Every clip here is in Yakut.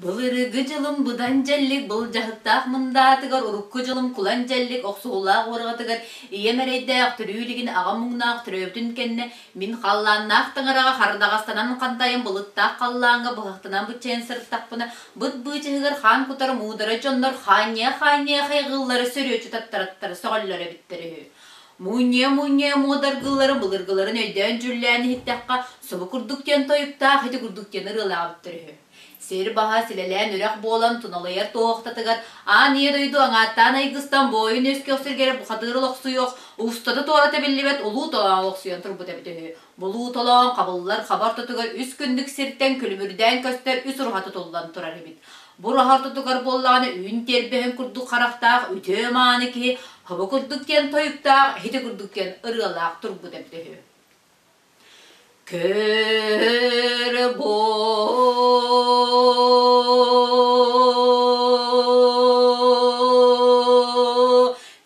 Былыргы дьылым быдан дьэллик былдьаһыктаах мындаатыгар, урукку дьылым кулан дьэллик охсуһуулаах уорҕатыгар ийэм эрэйдээх төрүү илигин аҕам муҥнаах төрөөбүтүн кэннэ мин халлааннаах таҥараҕа хардаҕастанан хантайан былыттаах халлааҥҥа быһахтанан быччайан сырыттахпына быт быычаһыгар хаан кутар муударай дьоннор хаанньыа-хаанньыа хайҕыыллара сөрүөччү таттараттара сөҕөллөр эбиттэр үһү. Мунньуйа-мунньуйа муодаргыылларын былыргыларын өйдөөн-дьүллээн иһиттэххэ, субу курдук диэн тойуктаах, ити курдук диэн ырыалаабыттар үһү. Сир баһа силэлээн үрэх буолан туналыйар туоһахтатыгар аан ийэ дойду аҥааттаан айгыстан буойун үөскүөх сиргэрэ бухатыыр олохсуйуох, устата туората биллибэт улуу толоон олохсуйан турбут эбит үһү. Булуу толоон хабыллар хаба ортотугар үс күндүк сиртэн күлүмүрдээн көстөр үс уруһа тутуллан турар эбит. Бу ураһа ортотугар буоллаҕына үүн тиэрбэһин курдук харахтаах үтүө-мааны киһи хобо курдук диэн тойуктаах, иһити курдук диэн ырыалаах турбут эбит үһү. Көр бу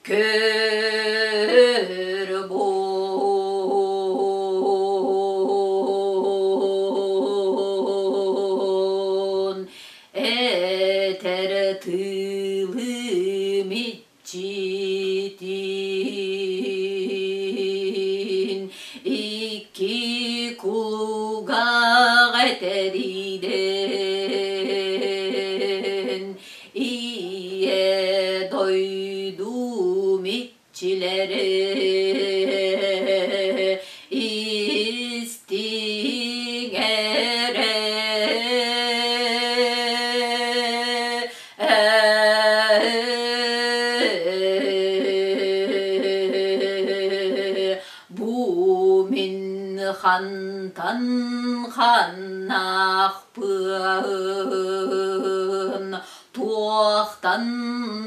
Көр буон этэр тылым иччитин икки кулгаах этэринэн Ийэ дойдум иччилэрэ истиҥ эрэ Бу мин хантан ханнаахпын туохтан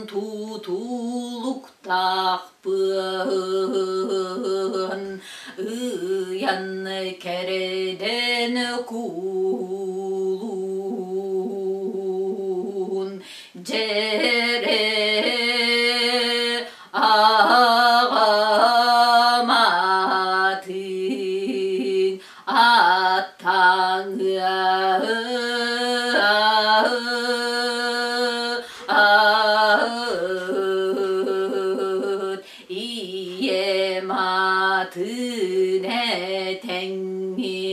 тутулуктаахпын ыйан кэрдэн куулун дьэрэ аҕаматын аттаҥыат ийэм атын этэҥҥит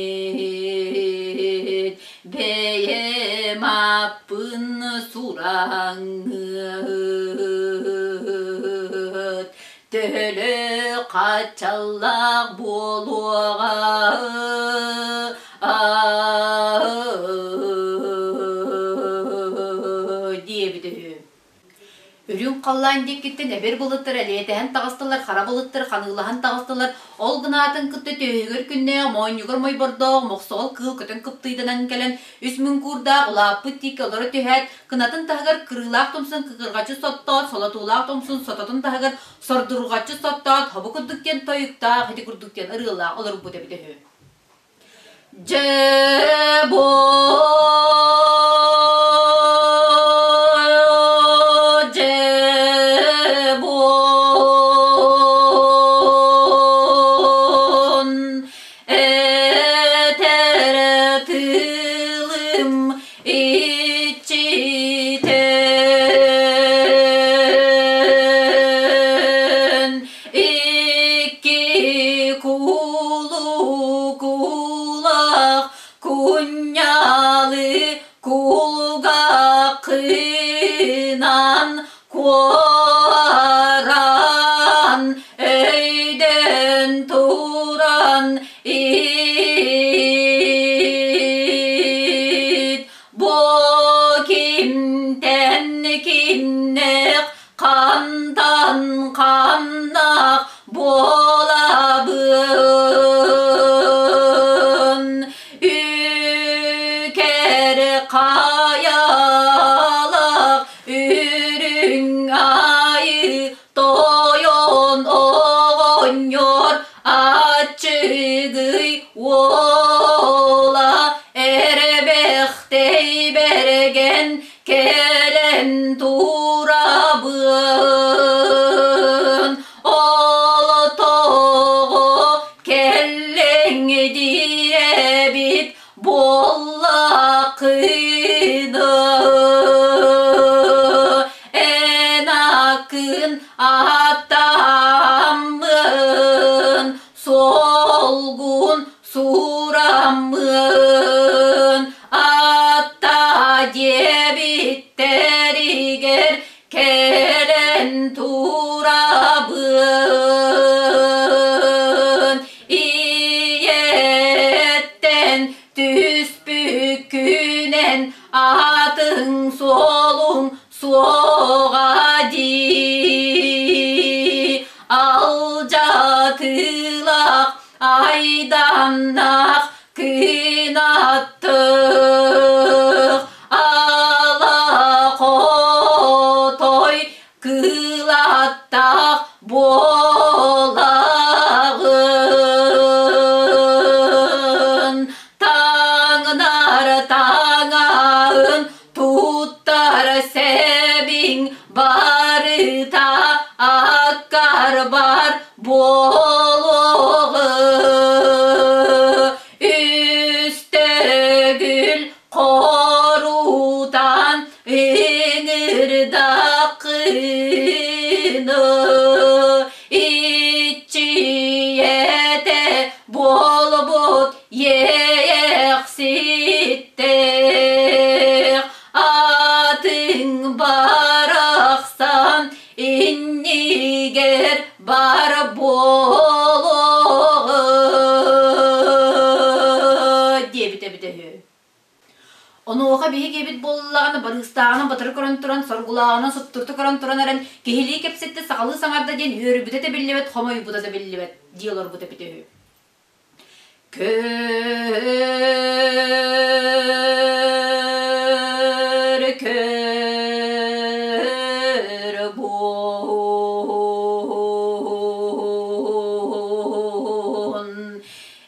бэйэм аппын сураҥҥыт Төһөлө хаччаллаах буолуоҕа диэбит үһү. Үрүҥ халлаан диэкиттэн эбир былыттар элиэтэһэн таҕыстылар, хара былыттар ханыылаһан таҕыстылар. Ол гынаатын кытта түөһүгэр күннээх, моонньугар мойбордоох, мохсоҕол кыыл көтөн кыптыйданан кэлэн, үс муҥкуурдаах улааппыт тииккэ олоро түһээт, кынатын таһыгар кырыылаах тумсун кыкырҕаччы соттоот, солотуулаах тумсун сототун таһыгар сордурҕаччы соттоот, хобу курдук диэн тойуктаах, ити курдук диэн ырыалаах олорбут эбит үһү. Дьэ бу дьэ буон этэр тылым иччитэн икки кулу кулах кунньалы кулгакынан куоран өйдөн туран ит бу кимтэн кимнэх хантан ханнах буолабын үкэр хайалах үрүҥ айыы тойон оҕонньор аччыгый уола эрэбэхтэй бэргэн кэлэн турабын ол тоҕо кэллэҥ диэбит буоллаххына. Аатыҥ суолуҥ суоҕа дии Алдьатыылаах айданнаах кынаттых Ала хотой кылаттаах буолаҕын Таҥнар таҥаһын туттар сэбиҥ барыта аккар бар буолуоҕу Үстөгүл хорутан ыҥырдаххына иччиэтэ буолбут иэйэхситтээх атыҥ барахсан иннигэр бар буолуоҕа диэбитэ эбитэ үһү. Онуоха биһиги эбит буоллаҕына барыыстааҕынан батары көрөн туран, соргулааҕынан суптурта көрөн туран эрэн киһилии кэпсэттэ, сахалыы саҥарда диэн үөрүүбүтэ да биллибэт, хомойбута да биллибэт дии олорбут эбитэ үһү. Көр, көр буон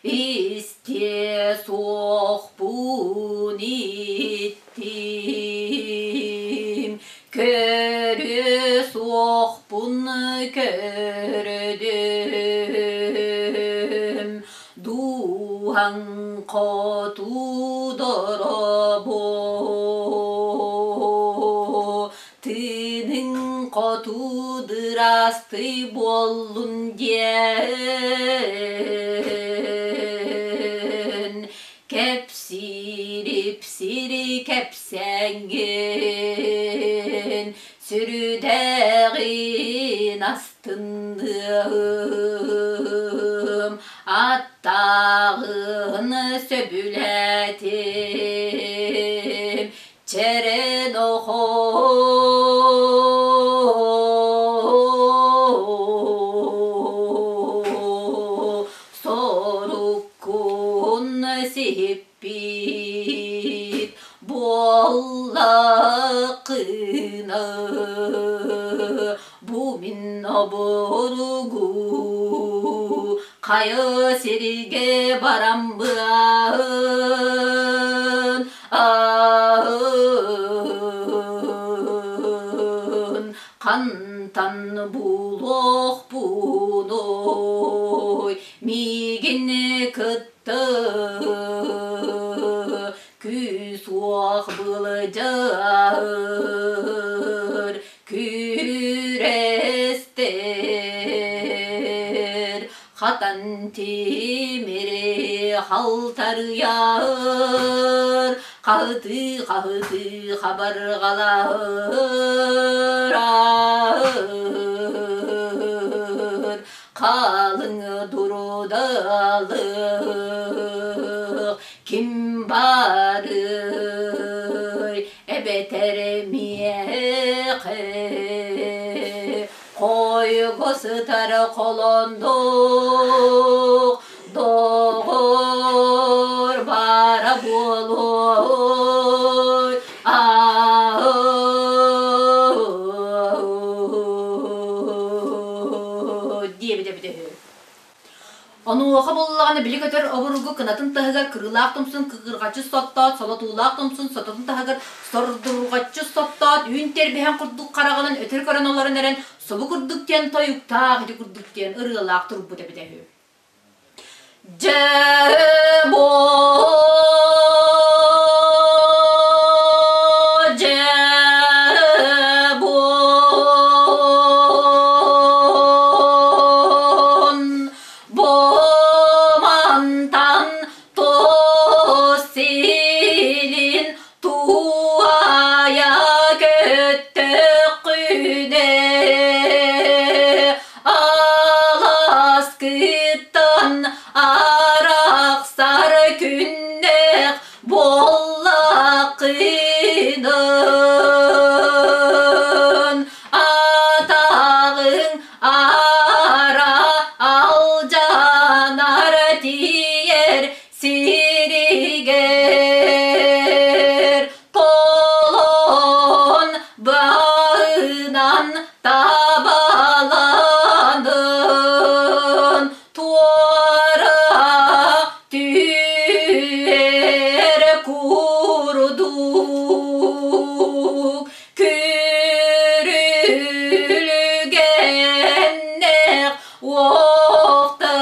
истиэ суохпун иттим, көрүө суохпун көрдүм, дууһаҥ хоту доробо, тыыныҥ хоту дырастый буоллун диэн Кэпсиир-ипсири кэпсээҥҥин, сүрдээҕин астынныам, аттааҕын сөбүлээтим, чэрэн оһо Соруккун сиһиппит буоллаххына, бу мин обургу хайа сиргэ бараммын хантан булуохпунуй миигин кытта күүс-уох былдьаһар күрэстэр хатан тимири халтарыйар хаһытыы-хаһытыы хабарҕалаһар Халыҥ дурдалык ким баарый эбэтэр миэхэ хойго сытар холондук доҕор баара буолуой диэбитэ эбитэ үһү. Онуоха буоллаҕына били көтөр обургу кынатын таһыгар кырыылаах тумсун кыгырҕаччы соттоот, солотуулаах тумсун сототун таһыгар сордурҕаччы соттоот, үүн тэрбэһэн курдук хараҕынан өтөр көрөн олорон эрэн субу курдук диэн тойуктаах ити курдук диэн ырыалаах турбут эбитэ үһү. Дьэ бу мантан силин туайа көттөххүнэ аласкыттан арахсар күннээх буоллаххына. Күрүлгэннээх уохтаах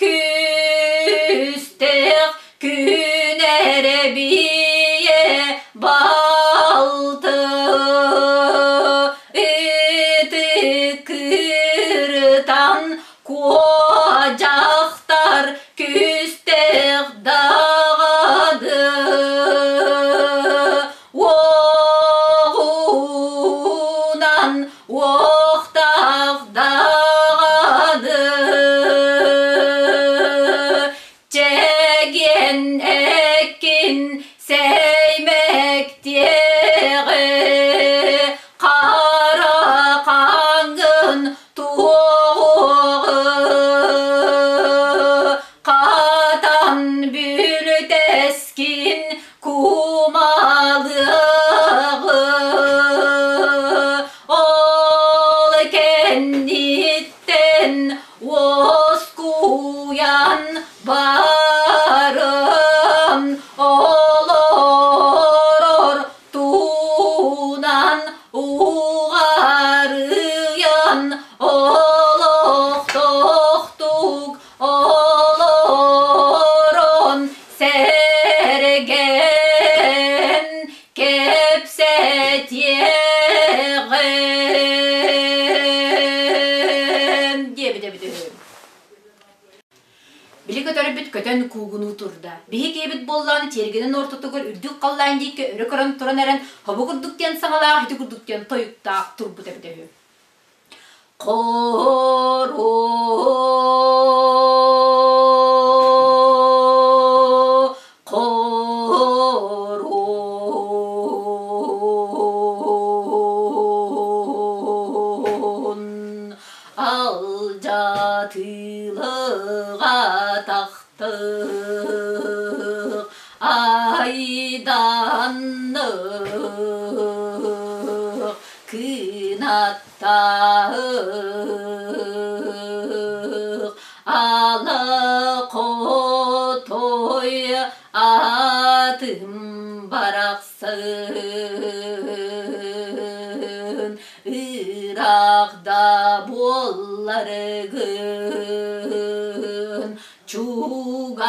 күүстээх күн эрэ бийэ балты ытык кыртан куодьахтар күүстээх даҕаны уоҕунан уохтаах даҕаны чэгиэн эккин сэймэктиэҕи хара хаҥын туоҕуоҕу хатан бүлүтэскин кумалыаҕы ол кэнниттэн уоскуйан баран олорор туунан уҕарыйан олохтоохтук олорон сэргэн кэпсэтиэҕим диэбит эбит үһү. Били көтөрбүт көтөн куугунуу турда. Биһи киһибит буоллаҕына тиэргэнин ортотугар үрдүк халлаан диэки өрө көрөн туран эрэн хобу курдук диэн саҥалаах, ити курдук диэн тойуктаах турбут эбит үһү. Хоро, хорон, алдьатыылыга тахтык айданнык кынат Таах ала хотой атым барахсан ыраах да буолларгын чугарый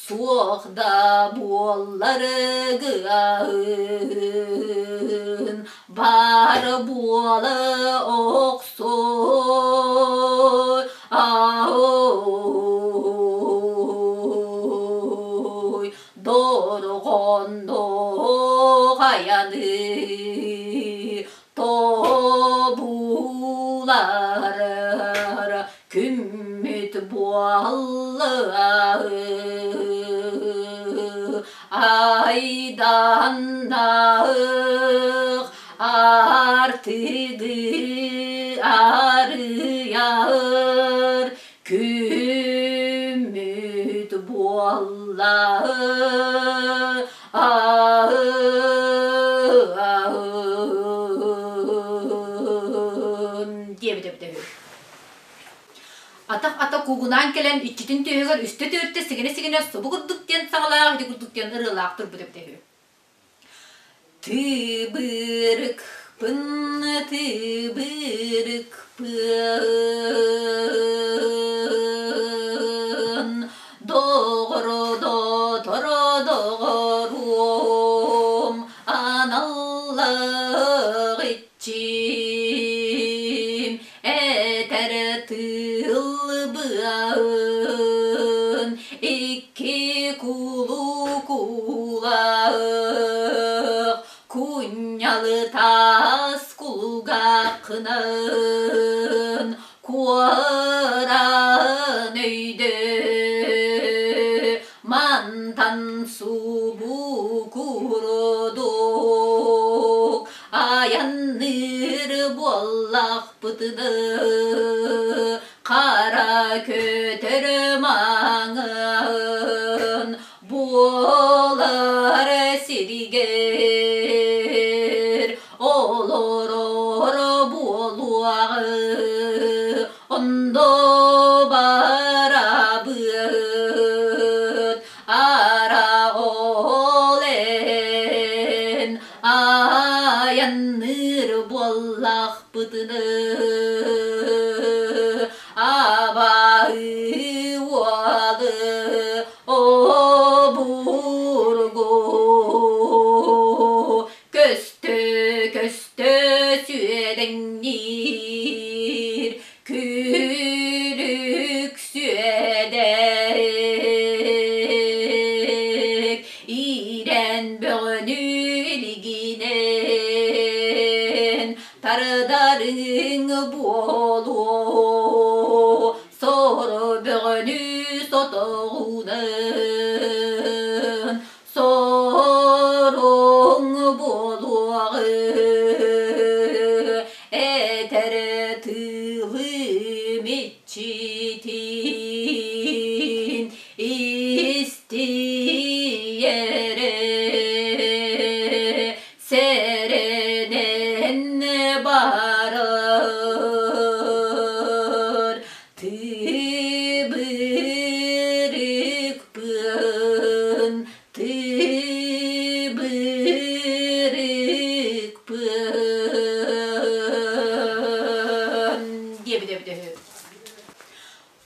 Суох да буолларгын баар буола охсой ой дорҕондо хайаны Тобулар күммүт буолла айданнаах артыгы арыйар күммүт буолла диэбит эбитэ үһү. Атах ата куугунаан кэлэн иччитин түөһүгэр үстэ-түөртэ сигинэ-сигинэ субу курдук диэн саҥалаах ити курдук диэн ырыалаах турбут эбитэ үһү. Тыбырыкпын тыбырыкпын доҕордоторо доҕоруом аналлаах иччим этэр тыл быаһын икки кулукулаах кунньалы таас кулгааххынан куоран өйдө мантан субу курдук айанныыр буоллахпытына хара көтөр маҥан буолар сиригэр олорор буолуохпут. суоҕы онно барабыт ара ол эн айанныыр буоллахпытына абаһыы уолу обургу көстө көстө сүөдэҥниир күлүк сүөдэх иирэн бөҕөнү илигинэн тардарыҥ буолуо соро бөҕөнү сотоҕунан Соруҥ буолуоҕы этэр тылым иччитин истиэрэ сэрэнэн барар Тыбырыкпын, тыбырыкпын диэбитэ эбитэ үһү.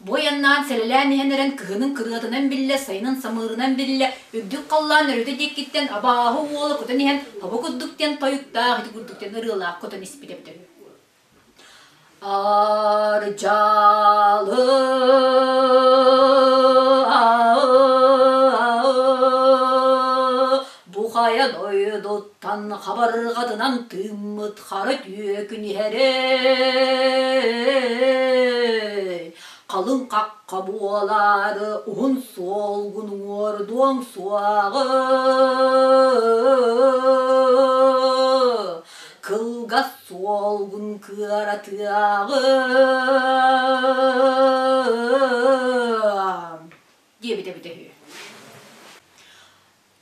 Бу айаннаан сэлэлээн иһэн эрэн кыһынын кырыатынан биллэ, сайынын самыырынан биллэ, үрдүк халлаан өрүтэ диэккиттэн абааһы уола көтөн иһэн хобо курдук диэн тойуктаах ити курдук диэн ырыалаах көтөн испит эбитэ үһү. Аржалы бу хайа дойдуттан хабарҕатынан тыыммыт хара түөкүн иһэрэй халыҥ хахха буолаары уһун суолгун уҥуордуоҥ суоҕа кылгас суолгун кыаратыаҕым диэбитэ эбитэ үһү.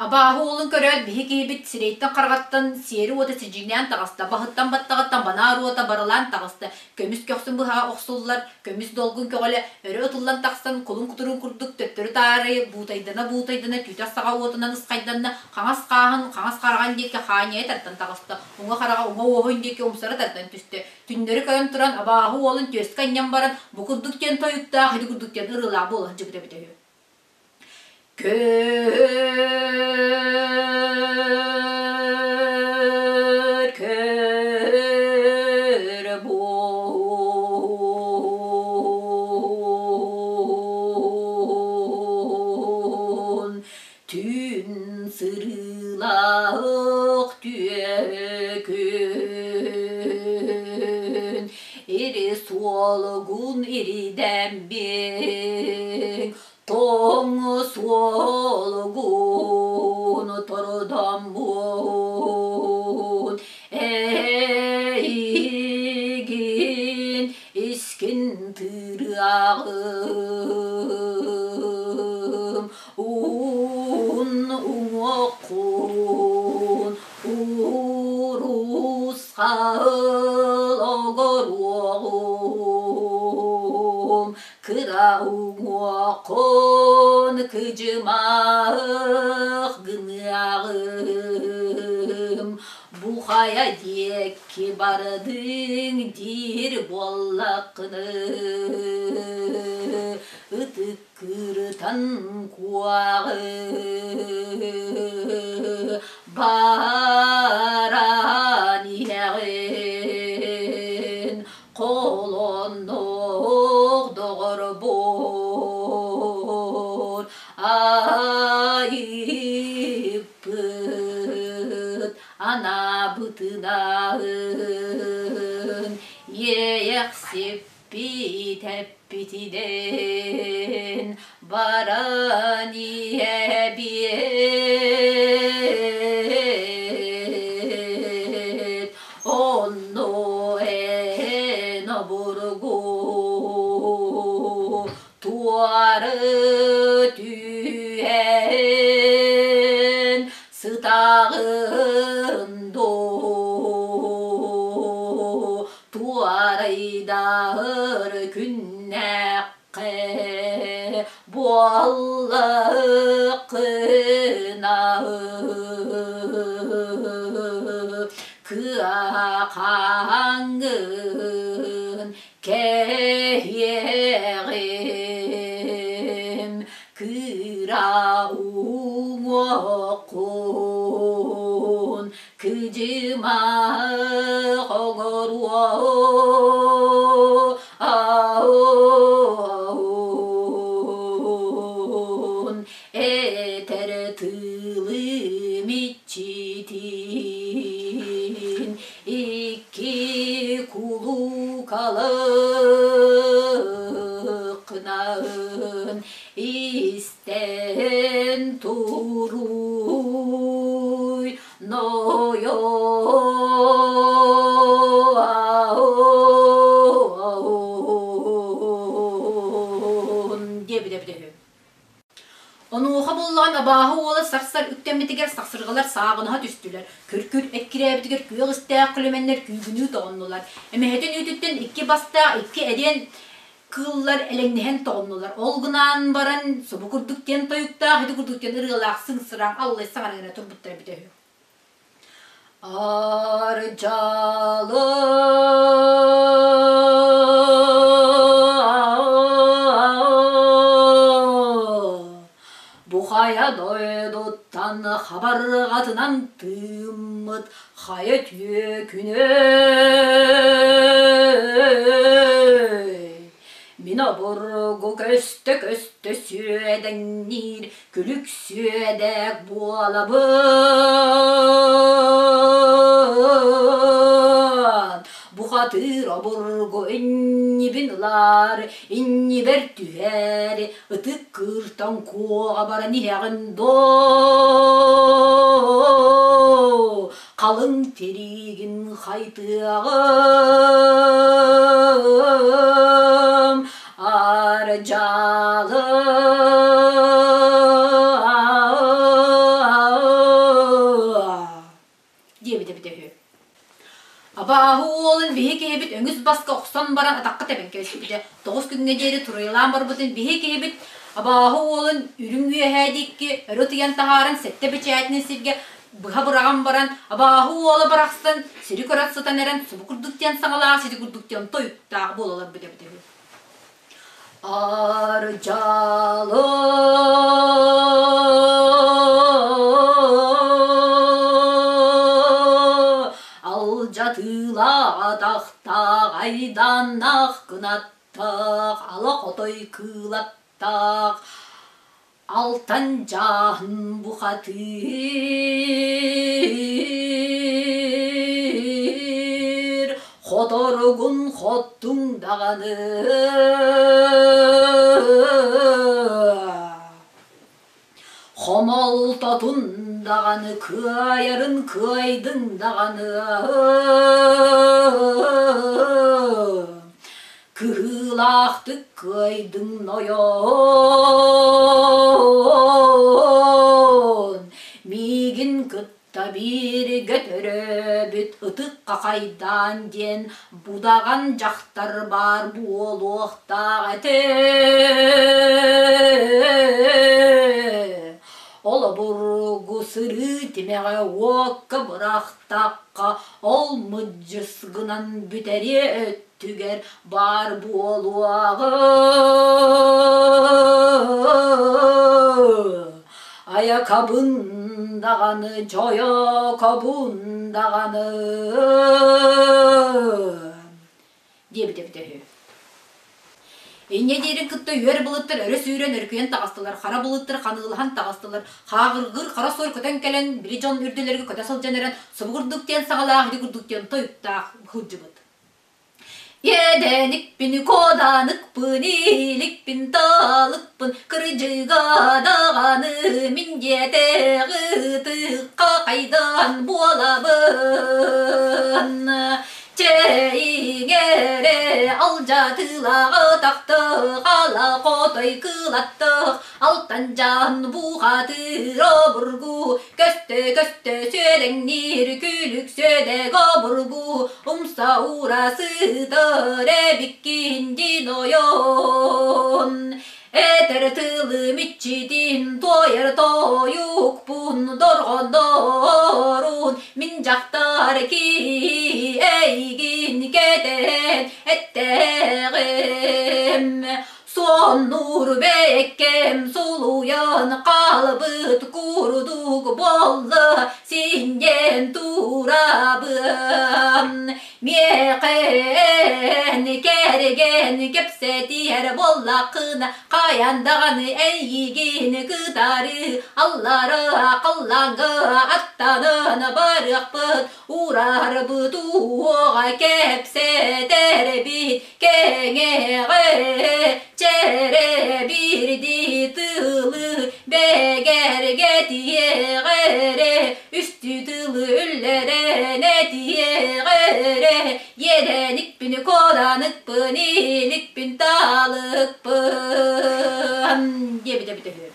Абааһы уолун көрөөт биһи киһибит сирэйтэн-хараҕыттан сиэри уота сидьиҥнээн таҕыста, баһыттан-баттаҕыттан банаар уота барылаан таҕыста, көмүс көхсүн быһаҕа охсуллар, көмүс долгун көҕүлэ өрө ытыллан тахсан кулун кутуруун курдук төттөрү-таары буутайдана-буутайдана түүтэх саҕа уотунан ысхайданна, хаҥас хааһын хаҥас хараҕын диэки хаанньайа тардан таҕыста, уҥа хараҕа уҥа уоһун диэки умсара тардан түстэ. Түннэри көрөн туран абааһы уолун түөскэ анньан баран бу курдук диэн тойуктаах, ити курдук диэн ырыалаах буола сылдьыбыт эбитэ үһү. Көр, көр буон Түүн сырыылаах түөкүн, Ири суолугун иридэммиҥ, Тоҥ суолугун тордоммун, Эйигин искин тыырыаҕым, Уун уҥуоххун уурусхал огоруоҕум, кыра уҥуоххун кыдьымах гыныаҕым, бу хайа диэки бардыҥ диир буоллаххына ытык Кырытан куоҕы баран иһэҕин, холоннуох доҕорбун айыппыт анаабытынаын иэйэхсиппит эппитинэн баран иһэбиэт онно эн обургу туары түһэн сытаҕын дуу туарайбатаҕым. Айдаһыр күннээххэ буоллаххына кыахаҥҥын кэһиэҕим кыра уҥуоххун кыдьыма хоҥоруо этэр тылым иччитин икки кулукалыкынан истэн туруй Нойоон диэбитэ эбитэ үһү. Онуоха буллаҕын абааһы уола сарсар үктэммитигэр сахсырҕалар сааҕынаһа түстүлэр, күр-күр эккирээбитигэр күөх истээх күлүмэннэр күүгүнүү тоҕоннулар. Эмэһэтин үүтүттэн икки бастаах икки эриэн кыыллар элэҥнэһэн тоҕоннулар. Ол гынан баран субу курдук диэн тойуктаах, ити курдук диэн ырыалаах сыҥсыраан аллай саҥаран эрэ турбуттар эбитэ үһү. Ардьалы Бу хайа дойдуттан хабарҕатынан тыыммыт хайа түөкүнэй Мин обургу көстө-көстө сүөдэҥниир күлүк сүөдэк буолабын Бухатыыр обургу иннибин ылар, иннибэр түһэр, ытык кыыртан куоҕа баран иһэҕин доо Халыҥ тириигин хайтыаҕым Ардьалы диэбитэ эбитэ үһү. Абааһы уолун биһи киһибит өҥүс баска охсон баран атахха тэбэн кэбиспитэ. 9 күҥҥэ диэри туруйалаан барбытын биһи киһибит абааһы уолун үрүҥ үөһээ диэки өрө ытыйан таһааран сэттэ бэчээтинэн сиргэ быһа быраҕан баран абааһы уола барахсан сири көрө сытан эрэн субу курдук диэн саҥалаах сити курдук диэн тойуктаах буолалар эбитэ үһү. Ардьалы алдьатыылаах атахтаах айдааннаах кынаттаах ала хотой кыылаттаах Алтан дьааһын бухатыыр Хоторугун хоттуҥ даҕаны Хомолтотун даҕаны кыайарын кыайдыҥ даҕаны Кыһыылаахтык кыайдыҥ нойоон, миигин кытта бииргэ төрөөбүт ытык хахайдаан диэн будаҕан дьахтар баар буолуохтаах этэ. Олобургу сырыы тимэҕэ уокка бырахтахха, ол мыдьыс гынан бүтэриэ өттүгэр баар буолуоҕа. Айакабын даҕаны, дьойокобун даҕаны диэбитэ эбитэ үһү. Инньэ диирин кытта үөр былыттар өрө сүүрэн өрүкүйэн таҕыстылар, хара былыттар ханыылаһан таҕыстылар, хааҕыргыыр хара суор көтөн кэлэн, били дьон үрдүлэргэ көтө сылдьан эрэн, субу курдук диэн саҕалаах, ити курдук диэн тойуктаах сылдьыбыт. Иэдэникпин, куоданыкпын, ииликпин, таалыкпын, кырдьыга даҕаны мин диэтэҕи ытыкка хайдан буолабын. Чэйиҥэрэ алдьатыылааҕы тахтых, ала хотой кылаттых, алтан дьаан буухатыыр обургу, көстө-көстө сүөдэҥниир күлүк сүөдэх обургу, умса уура сытар эбиккин дин ойон. Этэр тылым иччитин туойар тойукпун дорҕондорун мин дьахтар киһи эйигин кэтэһэн эттэҕим Суоннуур бэйэккэм сулуйан хаалбыт курдук буолла синньэн турабын Миэхэ кэргэн кэпсэтиһэр буоллаххына, хайан даҕаны эйигин кытары аллара халлааҥҥа аттанан барыахпыт, уурарбыт уоҕа кэпсэтэрбит кэҥэҕэ чэрэ биирдии тылы бэгэргэтиэҕэрэ үстүү тылы үллэрэн этиэҕэрэ иэдэникпин куоданыкпын иликпин таалыкпын диэбитэ эбитэ үһү.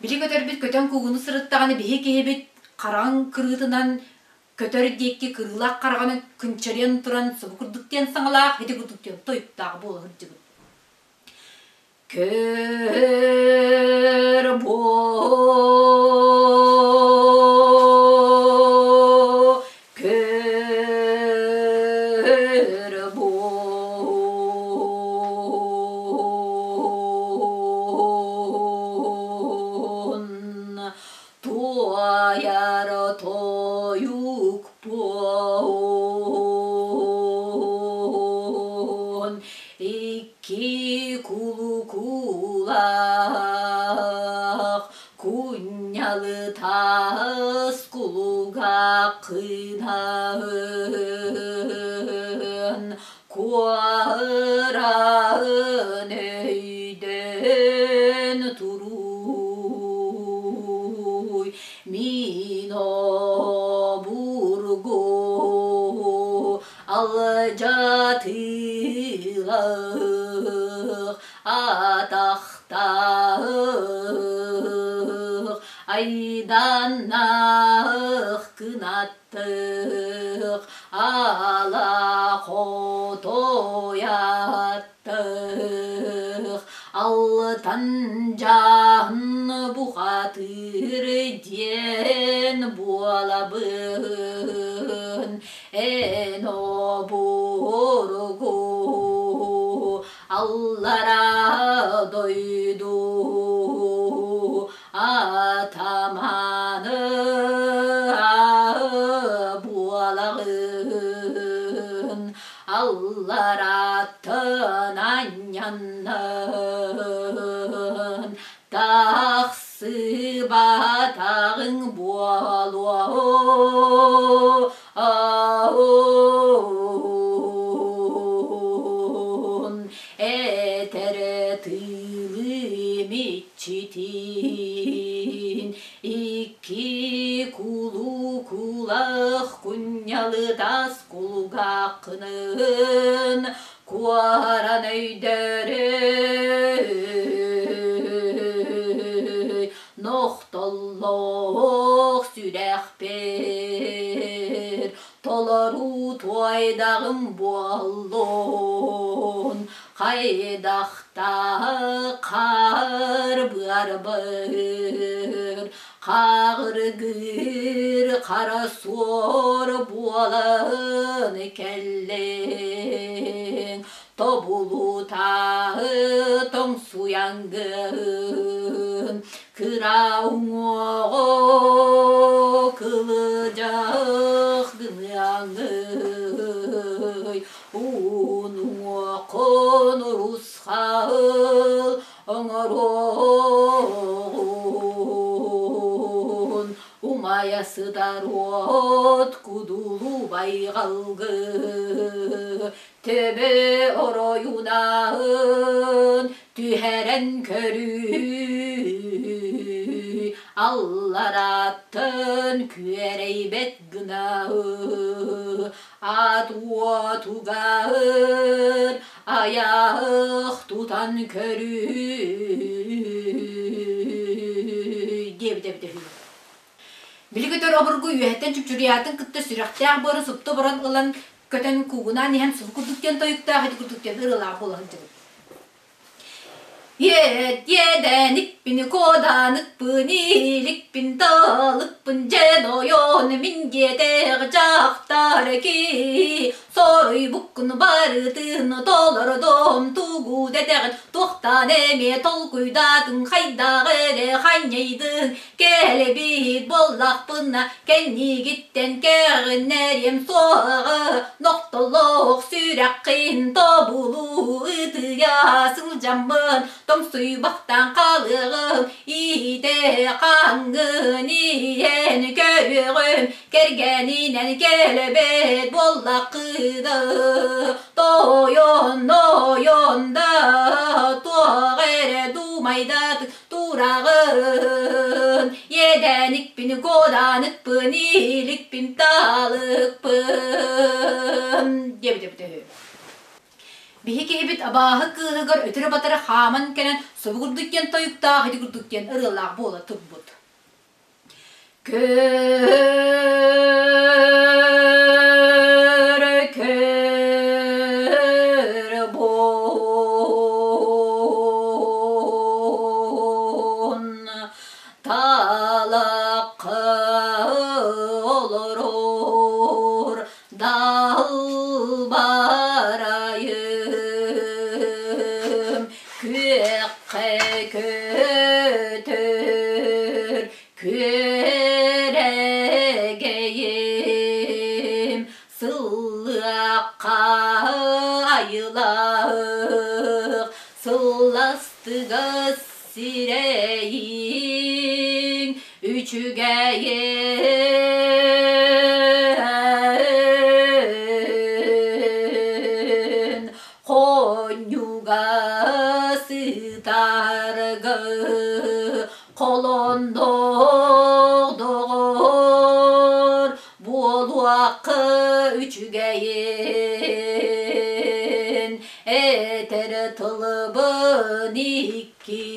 Били көтөрбүт көтөн куугуну сырыттаҕына биһи киһибит хараҥ кырыытынан көтөр диэки кырыылаах хараҕынан кынчарыйан туран субу курдук диэн саҥалаах, ити курдук диэн тойуктаах буола сылдьыбыт. Көр бу көр бу туойар тойук буон икки кулукулаах кунньалы таас кулугааххынаһын куораын өйдөөн туруй мин обургу алдьатыылаах атахтаах айданнаах кынаттык ала хотойаттык алтан дьаһын бухатыыр диэн буолабын эн обургу аллараа дойду атаманы буолаҕын алларааттан анньаннын тахсыбатаҕыҥ буолуо этэр тылым иччитин икки кулукулах кунньалы тас кулгааххынын куоран өйдөрөй нохтоллоох сүрэхпэр толору туойдаҕым буоллун хайдахтаах хаар быарбыр хааҕыргыыр хара суор буолан кэллиҥ тобулутааһы тоҥсуйаҥгын кыра уҥуоҕу кылыдьах гыныаҥый уун уҥуоххун урусхал оҥоруоҕун умайа сытар уот кудулу байҕалгы төбө оройунаһын түһэрэн көрүү. Алларааттан күөрэйбэт гына ат уотугар айах тутан көрүй диэбитэ эбитэ үһү. Били көтөр обургу үөһэттэн чупчуруйаатын кытта сүрэхтээх быары супту оборон ылан көтөн куугунаан иһэн субу курдук диэн тойуктаах ити курдук диэн ырыалаах буола сылдьыбыт. Иэдэникпин, куоданыкпын, ииликпин, талыкпын, дьэ нойон мин диэтэх дьахтар киһи соруйбуккун барытын толордум тугу дэтэҕин туохтан эмиэ толкуйдаатыҥ хайдах эрэ ханньайдыҥ Кэлэбит буоллахпына кэннигиттэн кэҕиннэриэм суоҕа, нохтолоох сүрэххин тобулуу ытыйа сылдьаммын тоҥсуйбахтаан хаалыаҕым, иитэ хаҥҥын иһэн көрүөҕүм, кэргэнинэн кэлэбит буоллаххына тойон нойон да туох эрэ думайдатык Тураҕын, иэдэникпин, куоданыкпын, ииликпин, таалыкпын диэбитэ үһү. Биһи киһибит абааһы кыыһыгар өтөрү-батары хааман кэлэн субугурдук диэн тойуктаах ити курдук диэн ырыалаах буола турбут. Көр, көр буон талахха олорор далбарайым күөххэ көтөр күөрэгэйим сыллыахха айылаах сылластыгас сирэйиҥ үчүгэйин хонньуга сытарга холонноох доҕор буолуохха үчүгэйин этэр тылбын икки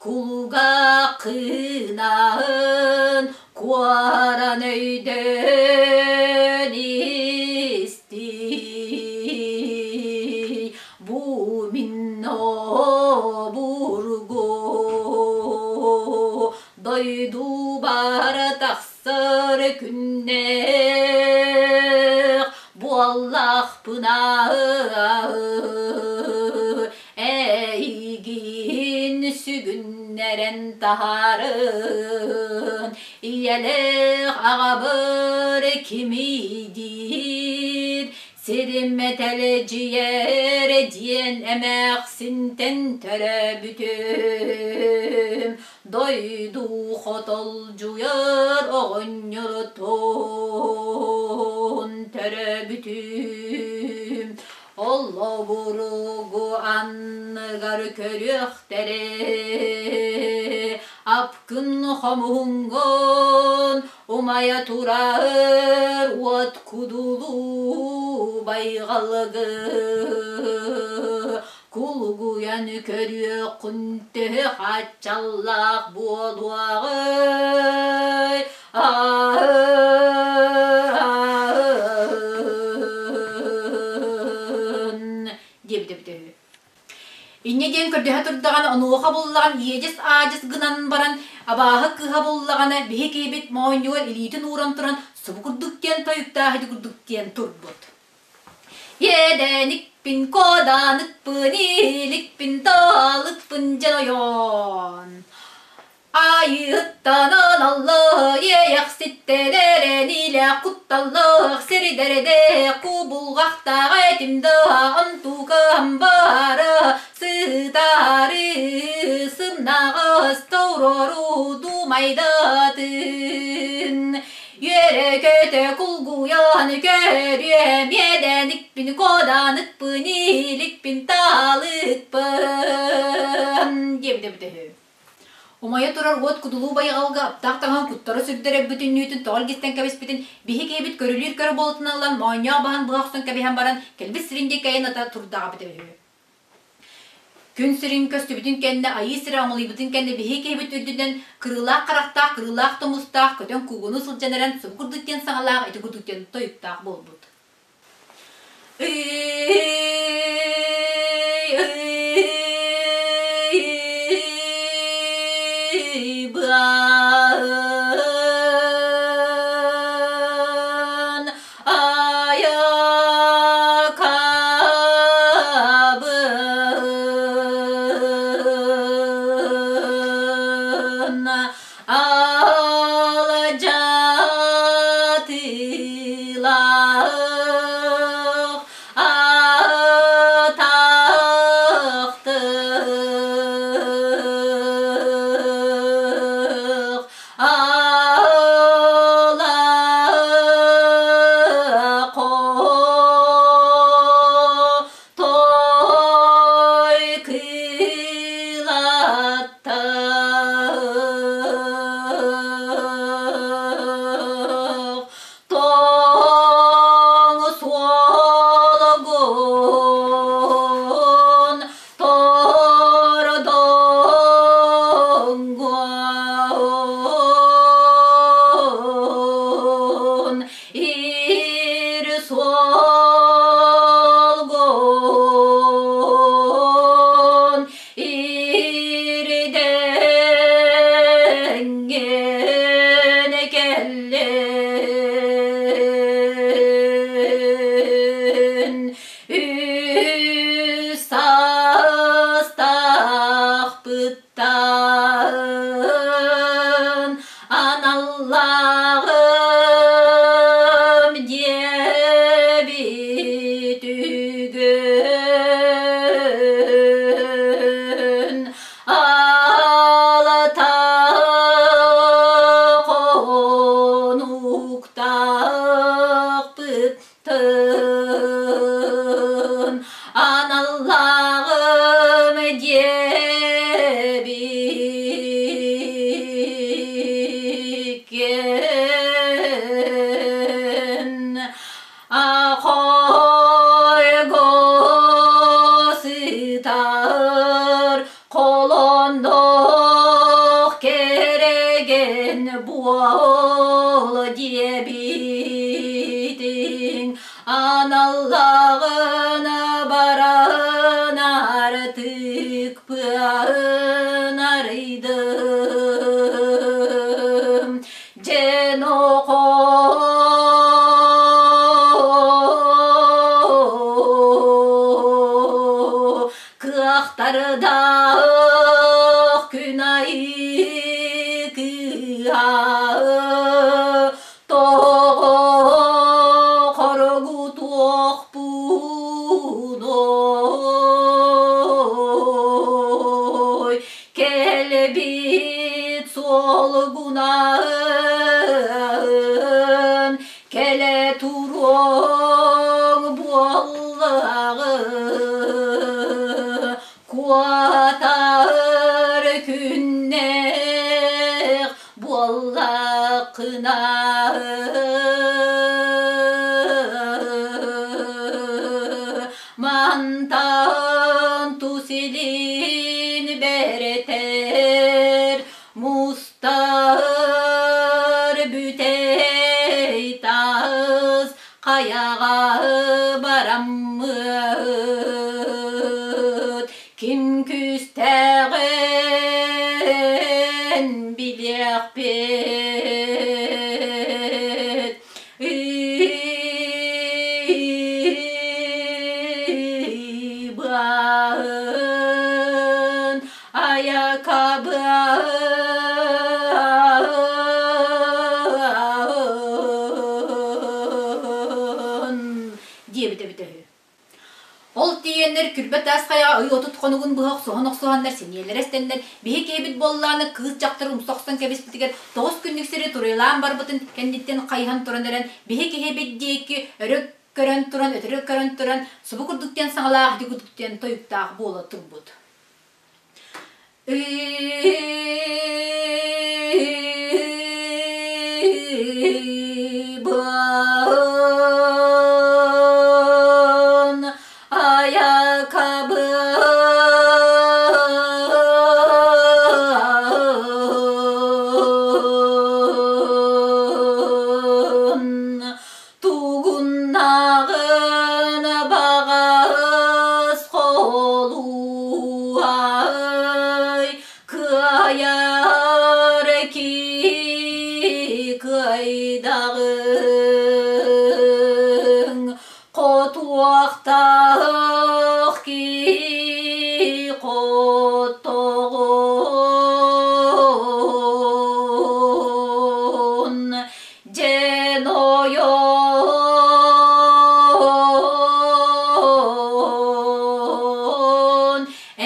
кулгааххынан куоран өйдөөн истий бу мин обургу дойдубар тахсар күннээх буоллахпына эйигин сүгүннэрэн таһаарын ийэлээх аҕабыр кимий диир сирим мэтэлдьийэр диэн эмээхсинтэн төрөөбүтүм дойду хотолдьуйар оҕонньорутун төрөөбүтүм Олобуругу анныгар көрүөхтэрэ, апкын хомуһуҥҥун умайа турар уот кудулуу байҕалгы кулгуйан көрүөххүн төһө хааччаллаах буолуоҕай диэбитэ эбитэ үһү. Инньэ диэн көрдөһө турдаҕына, онуоха буллаҕын иэдьэс-аадьыс гынан баран, абааһы кыыһа буллаҕына, биһи киһибит моонньугар илиитин ууран туран, субу курдук диэн тойуктаах ити курдук диэн турбут. Иэдэникпин, куоданыкпын, ииликпин, таалыкпын дьэн ойоон. Айыыттанан аллыы иэйэхситтэн эрэниилээх кутталлаах сирдэрдээх кубулҕахтаах этим да онтукам баара сытаары сымнаҕас туруору думайдатын үөрэ-көтө кулгуйан көрүөм иэдэникпин куоданыкпын ииликпин таалыкпын диэбитэ үһү. Умайа турар уот кудулуу байҕалга аптаах таҥаһын куттара сүрдэрэ бүтүннүүтүн тоҕо илгистэн кэбиспитин биһи киһибит көрүлүүр көрө буолтун ылан моонньоох баһын быһа охсон кэбиһэн баран кэлбит сирин диэки айан ата турдаҕа эбитэ үһү. Күн сирин көстүбүтүн кэннэ, айыы сирэ оҥолуйбутун кэннэ биһи киһибит үрдүнэн кырыылаах харахтаах, кырыылаах тумустаах, көтөн куугунуу сылдьан эрэн субу курдук диэн саҥалаах, ити курдук диэн тойуктаах буолбут. Айакабын алдьатыылаах атахтык Ала той кыылаттах тоҥ суологун Тордонгон ир суолгун ирдэҥҥин кэллин Үс саастаахпыттан аналлааҕым диэбит үгүн алата хонуктаахпыт Тын аналлааҕым диэбиккин Ахойго сытар Холонноох кэрэгэн буол диэбитиҥ аналлааҕын баран артык пыан арыйдым дьэн Кыахтардаах күн айыы кыыһа тоҕо хоргутуохпунуй кэлбит суолгунан Кэлэ туруоҥ буоллаҕы куотар күннээх буоллаххына мантан тус илин бэртэр Мустар бүтэй таас хайаҕа бараммыт ким күүстээҕин билиэхпит. Ый-баын Айакабын диэбит эбитэ үһү. Ол тиийэннэр күрбэ таас хайаҕа ый 30 хонугун быһа охсуһан охсуһаннар сэниэлэрэ эстэннэр биһи киһибит буоллаҕына кыыс дьахтар умса охсон кэбиспитигэр 9 күннүк сири туруйалаан барбытын кэнниттэн хайыһан туран эрэн биһи киһибит диэки өрө көрөн туран өтөрү көрөн туран субу курдук диэн саҥалаах ити курдук диэн тойуктаах буола турбут. Ыйбын айакабын тугуннаҕын баҕас холуай кыайар ки кыайдаҕыҥ хотуохтаах ки хотоҕун Дьэн ойон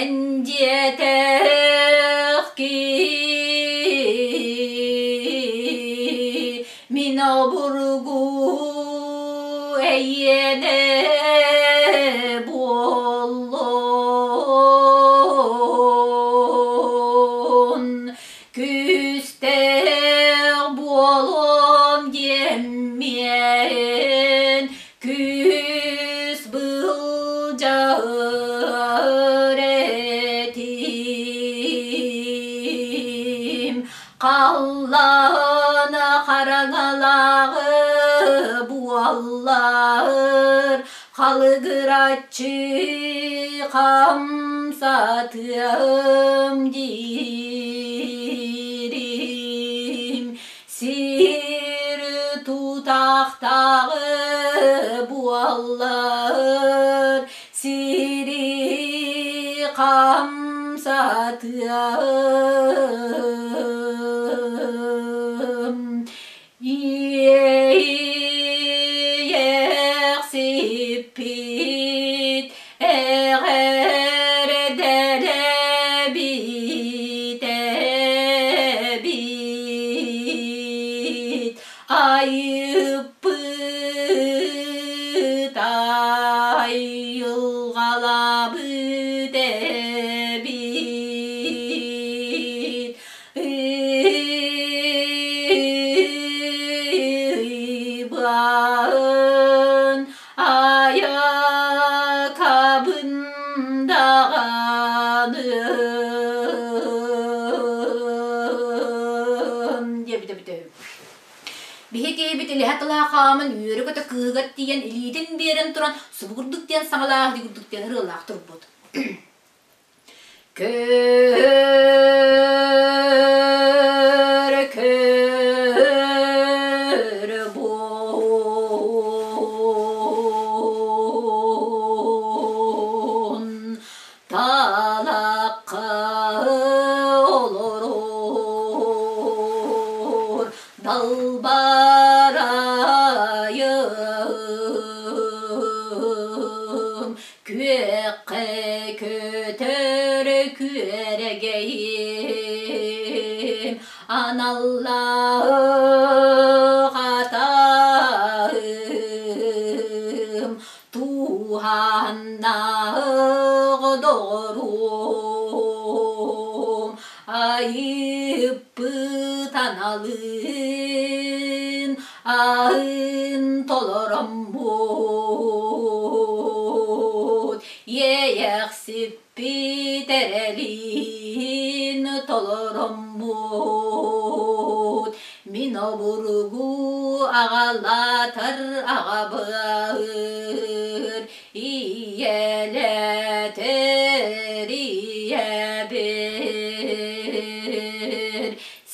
эн диэтэх киһи мин обургу эйиэнэ буоллун Күүстээх буолуом диэммиэн, күүс былдьаһар этим. Халлаан хараҥалааҕы буоллар, халыгыраччы хамсатыам диирим сир тутахтааҕы буоллар сири хамсатыам Иэйиэхсиппит эҕэрдэлэбит эбит айыппыт айылҕалаабыт эбит Ыйбаын айакабын даҕаны диэбитэ бүтэ Биһи киһибит илиһэ тылаа хааман үөрэ-көтө кыыһыгар тиийэн илиитин биэрэн туран субугурдук диэн саҥалаах дигурдук диэн ырыалаах турбут. Көр, көр буон талахха олорор далбарайым Күөххэ көтөр күөрэгэйим, аналлаах атаһым, туһааннаах доҕорум, айыппыт аналын аһын толороммут, иэйэхсиппит эрэлин толороммут, мин обургу аҕалаатар аҕабыыр, ийэлэтэр ийэбэр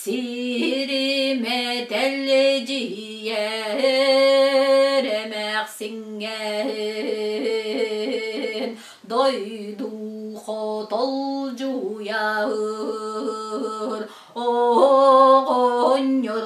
Сири мэтэлдьийэр эмээхсиҥҥин дойду хотолдьуйар оҕонньор.